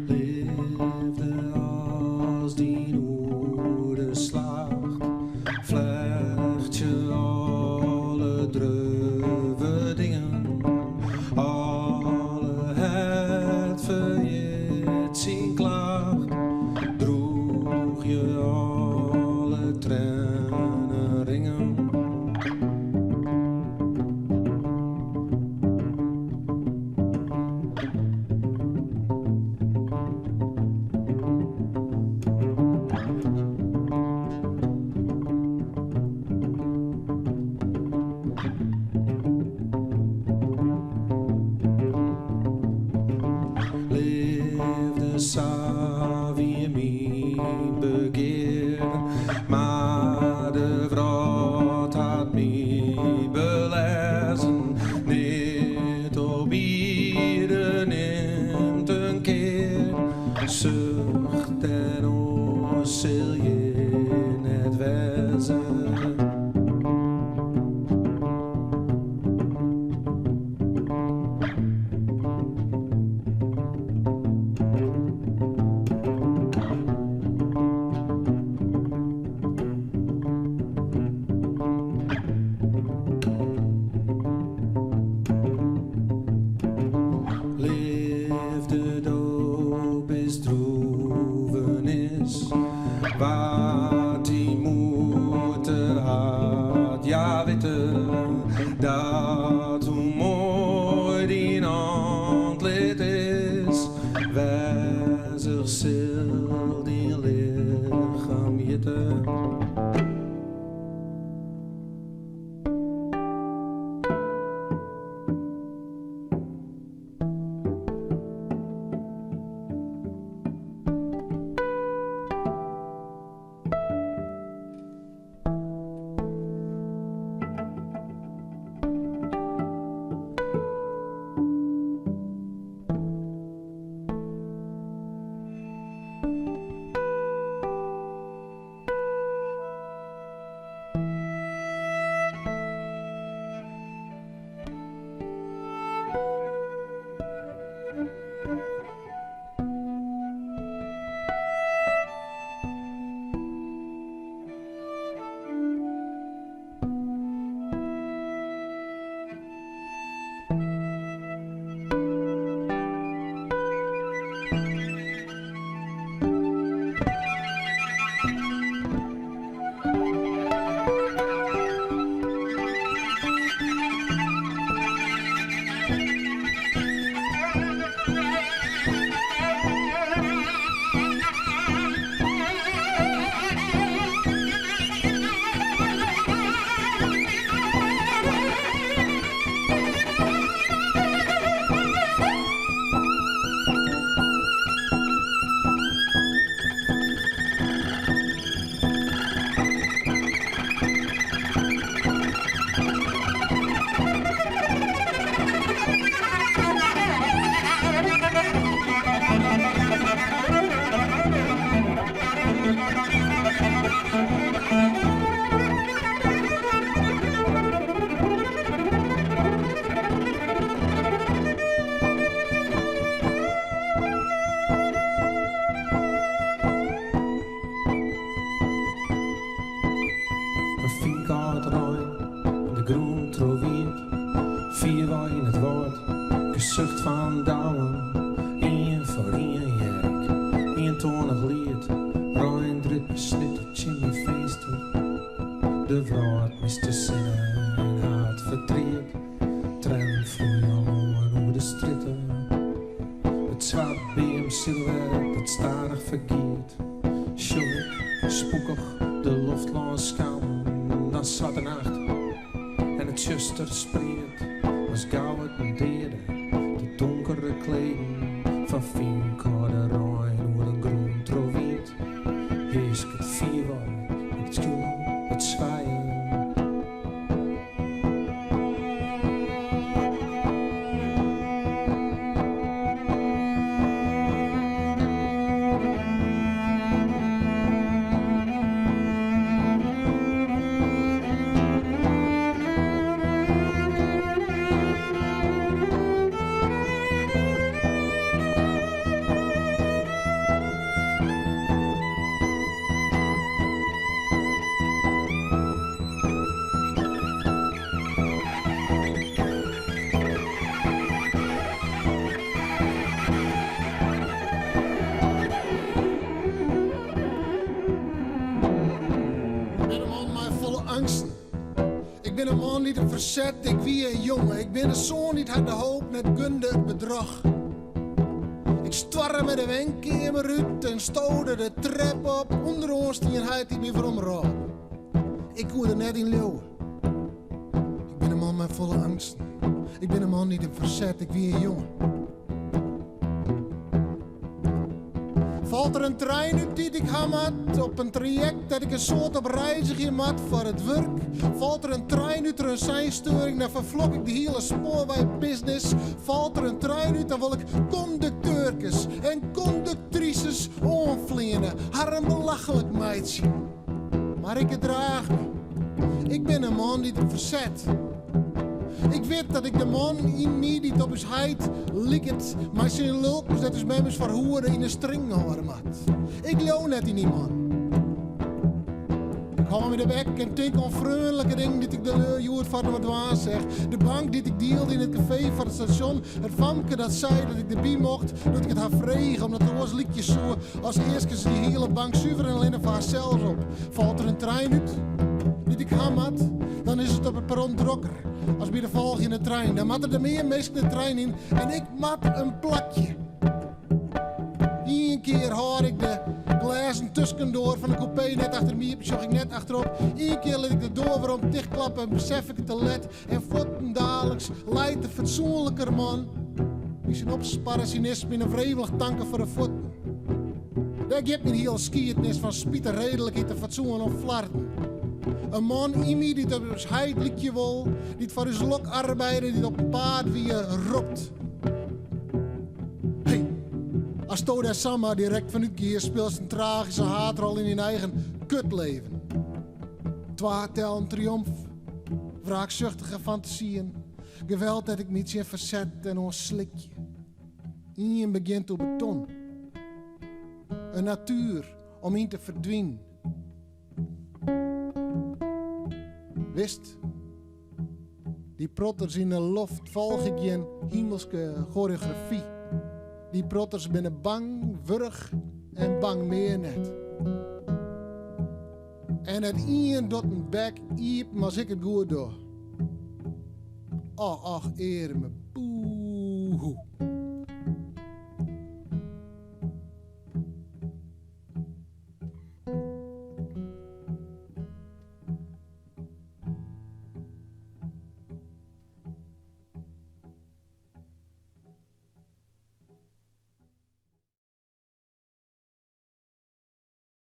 Leafde as dyn oere slacht, flechtsje alle druve dingen, alle hert ferjit syn klacht, drûgje alle triennen ringen. Leafde sa wie myn begear, mar de wrâld hat my belêzen. Neat op ierde nimt in kear, sucht en oars sil hjir net wêze. Leafde do bist droevenis, Wa't dy moete hat, ja witte dat hoe moai dyn antlit is, wêzich sil dyn lichem hjitte. In fynkâld rein, de grûn trochwiet, fierwei yn it wâld, gesucht fan dowen, ien foar ien hear ik ientoanich liet, reindrippen snitte tsjin myn finster, de wrâld mist de sinne en hat fertriet, triennen floeie aloan oer de strjitte, it swart beamsilhûet dat stadich fergiet. Spûkich de loft lâns skouwen, dan swarte nacht en it tsjuster spriet as gau it in deade, de donkere kleden fan fynkâlde rein oer in grûn trochwiet, hearsket fierwei yn it skûl it swijen. Ik bin in man mei folle eangsten. Ik bin in man dy't him ferset, ik wie in jonge. Ik bin de soan dy't har de hoop net gunde, it bedroch. Ik stoarme de wenkeamer út en stode de trep op. Underoan stie in heit dy't my weromrôp. Ik koe der net yn leauwe. Ik bin in man mei folle eangsten. Ik bin in man dy't him ferset, ik wie in jonge. Falt der in trein út dy't ik ha moat op in trajekt dêr't ik in soad op reizgje moat foar it wurk? Falt der in trein út troch in seinsteuring, dan ferflok ik de hiele spoarweibusiness. Falt der in trein út, dan wol ik kondukteurkes en konduktrises oanfleane, harren belachlik meitsje. Mar ik gedraach my. Ik bin in man dy't him ferset. Ik wit dat ik de man yn my dy't op ús heit liket, mei syn lulkens dêr't ús mem ús foar hoede, yn 'e stringen hâlde moat. Ik leau net yn dy man. Ik hâld my de bek en tink oan freonlike dingen dy't ik de lju hjoed foar de dwaan seach. De bank dy't ik dielde yn it kafee foar it stasjon, it famke dat sei dat ik derby mocht doe't ik it har frege omdat it oars lykje soe as easke se dy hiele bank suver en allinne foar harsels op. Falt der in trein út dy't ik ha moat, dan is it op it perron drokker as by de folgjende trein. Dan moatte der mear minsken de trein yn en ik moat in plakje. Ien kear hâld ik de glêzen tuskendoar fan de kûpee net achter my iepen, sjoch ik net achterop. Ien kear lit ik de doar werom tichtklappe en besef ik it te let. En fuortendaliks leit de fatsoenliker man mei syn opsparre synisme yn in wrevelich tanke foar de fuotten. Dêr giet myn hiele skiednis fan spyt en reedlikheid en fatsoen oan flarden. In man yn my dy't op ús heit lykje wol, dy't foar ús lokarbeider dy't op 'en paad wie, ropt. Hey, asto dêr samar direkt fanút giest, spilest in tragyske haadrol yn dyn eigen kutleven. Twa tellen triomf, wraaksuchtige fantasyen, geweld dêr't ik my tsjin ferset en oan slikje. Ien begjint oer beton. In natuer om yn te ferdwinen. Witst, dy protters yn 'e loft folgje gjin himelske choreografy. Dy protters binne bang, wurch en bang mear net. En net ien docht in bek iepen as ik it goed doch. Och, och, earme boehoe.